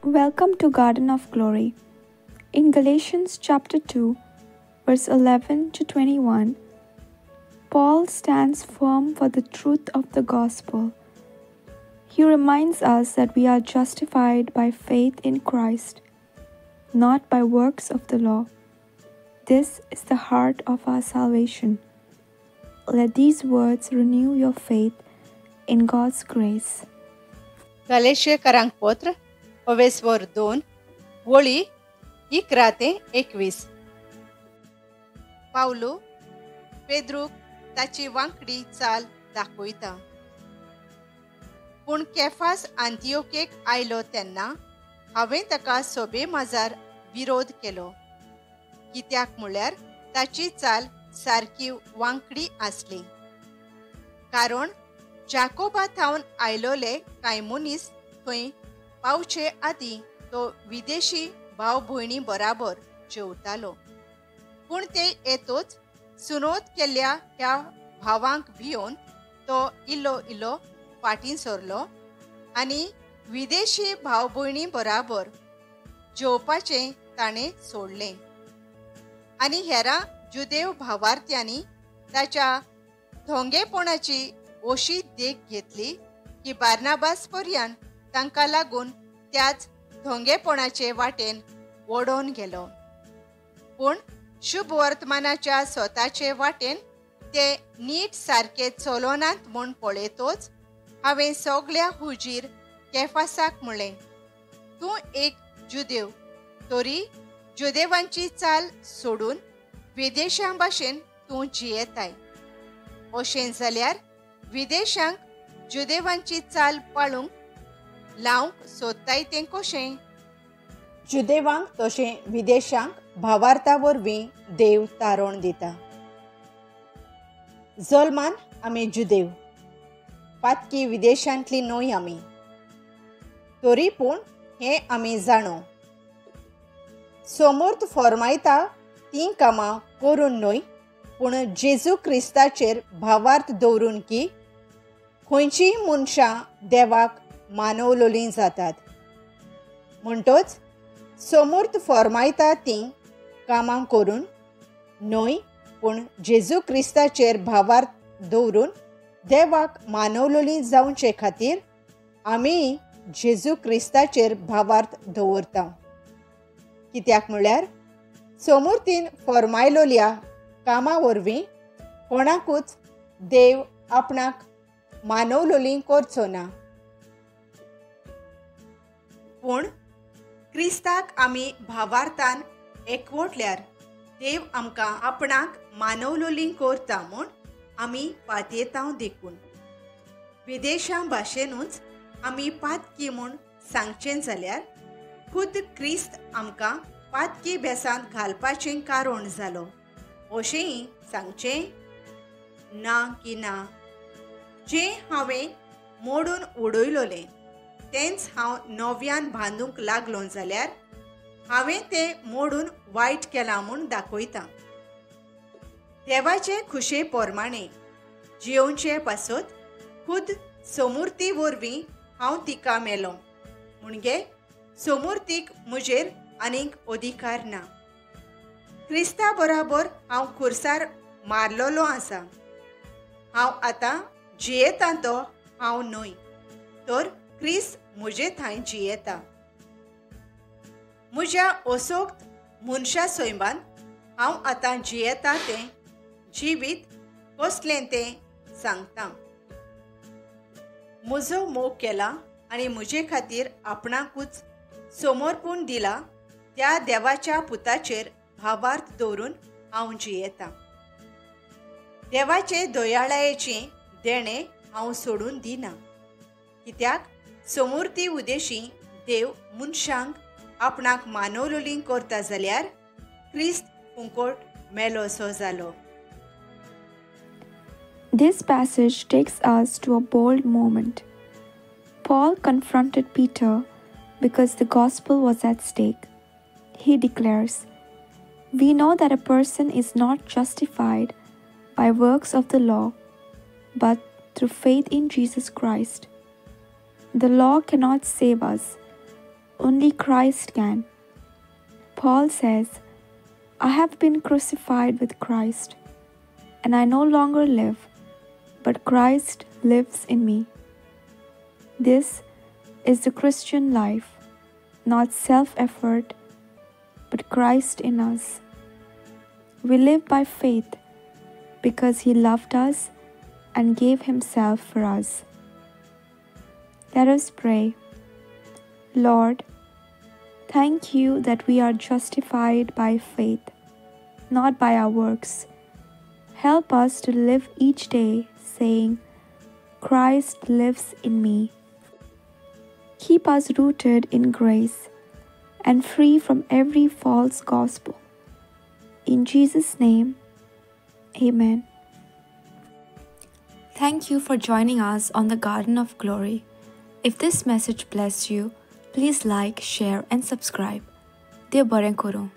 Welcome to Garden of Glory. In Galatians chapter 2, verse 11 to 21, Paul stands firm for the truth of the gospel. He reminds us that we are justified by faith in Christ, not by works of the law. This is the heart of our salvation. Let these words renew your faith in God's grace. गलेशियेकरांक पत्र अवेस्वर 2 वळी 11 ते 21. पावलो पेद्रूक ताची वांकडी चाल दाखयता. पूण केफास आंतियोकेक आयलो तेन्ना हांवें ताका सोबे माजार विरोध केलो, कित्याक म्हळ्यार ताची चाल सारकी वांकडी आसली. कारण जाकोबा थावन आयलोले कांय मनीस थंय पावचे आदीं तो विदेशी भाव भयणी बराबर जेवतालो. पूण ते येतोच सुनोत केल्ल्या ह्या भावांक भियोन तो इल्लो इल्लो फाटीं सरलो आनी विदेशी भाव भयणी बराबर जेवपाचें ताणें सोडलें. आनी हेरां जुदेव भावार्थ्यांनी ताच्या धोंगेपणाची अशी देख घेतली की बार्नाबास पर्यंत तांकां लागून त्याच धोंगेपणाचे वाटेन ओडोन गेलो. पूण शुभ वर्तमानाच्या स्वताचे वाटेन ते नीट सारके चलोनात म्हूण पळयतोच हांवें सगल्या हुजीर केफासाक म्हणलें, तूं एक जुदेव तरी जुदेवांची चाल सोडून विदेशां भाशेन तूं जियेताय. अशें जाल्यार विदेशांक जुदेवांची चाल पाळूंक लावंक सोदताय तें कशें? जुदेवांक तशें विदेशांक भावार्था वरवीं देव तारण दिता. जल्मान आमी जुदेव, पातकी विदेशांतली न्हय आमी, तरी पूण हें आमी जाणो, समर्थ फॉर्मायता तीं कामां करून न्हय पूण जेजू क्रिस्ताचेर भावार्थ दवरून की खंयचीय मनशां देवाक मानवलोलीं जातात. म्हणटोच समर्थ फॉर्मायता तीं कामां करून न्हय पूण जेजू क्रिस्ताचेर भावार्थ दवरून देवाक मानवलोलीं जावचे खातीर आमी जेजू क्रिस्ताचेर भावार्थ दवरता. कित्याक म्हळ्यार समर्थीन फॉर्मायलोल्या कामां वरवीं कोणाकूच देव आपणाक मानवलोलीं करचो ना. पूण क्रिस्ताक आमी भावार्थान एकवटल्यार देव आमकां आपणाक मानवलोलीं करता म्हूण आमी पातयेतांव. देखून विदेशां भाशेनूच आमी पातकी म्हूण सांगचें जाल्यार खुद क्रिस्त आमकां पातकी बेसांत घालपाचें कारण जालो अशेंय सांगचें ना की ना. जें हांवें मोडून उडयलोलें तेंच हांव नव्यान बांदूंक लागलो जाल्यार हांवें तें मोडून वायट केलां म्हूण दाखयता. देवाचे खुशे प्रमाणे जियोवचे पासत खुद समूर्ती वरवीं हांव तिका मेलो, म्हणजे समूर्तीक म्हजेर आनीक अधिकार ना. क्रिस्ता बराबर हांव खुर्सार मारलेलो आसा. हांव आतां जियेता तो हांव न्हय, तर क्रिस्त म्हजे थंय जियेता. म्हज्या असोक्त मनशा सैमान हांव आतां जियेता तें जिवीत कसलें तें सांगता. म्हजो मोग केला आनी म्हजे खातीर आपणाकूच समर्पण दिला त्या देवाच्या पुताचेर भावार्थ दवरून हांव जियेता. देवाचे दयाळायेचें देणें हांव सोडून दिना, कित्याक समूर्ती उदेशी देव मनशांक आपणाक मानवलोलीं करता जाल्यार क्रिस्त फुंकोट मेलोसो जालो. This passage takes us to a bold moment. Paul confronted Peter because the gospel was at stake. He declares, "We know that a person is not justified by works of the law, but through faith in Jesus Christ. The law cannot save us. Only Christ can. Paul says, I have been crucified with Christ, and I no longer live, but Christ lives in me. This is the Christian life, not self-effort, but Christ in us. We live by faith because He loved us and gave Himself for us. Let us pray. Lord, thank you that we are justified by faith, not by our works. Help us to live each day saying, Christ lives in me. Keep us rooted in grace and free from every false gospel. In Jesus' name, amen. Thank you for joining us on the Garden of Glory. If this message blessed you, please like, share, and subscribe. Dev बरें करूं.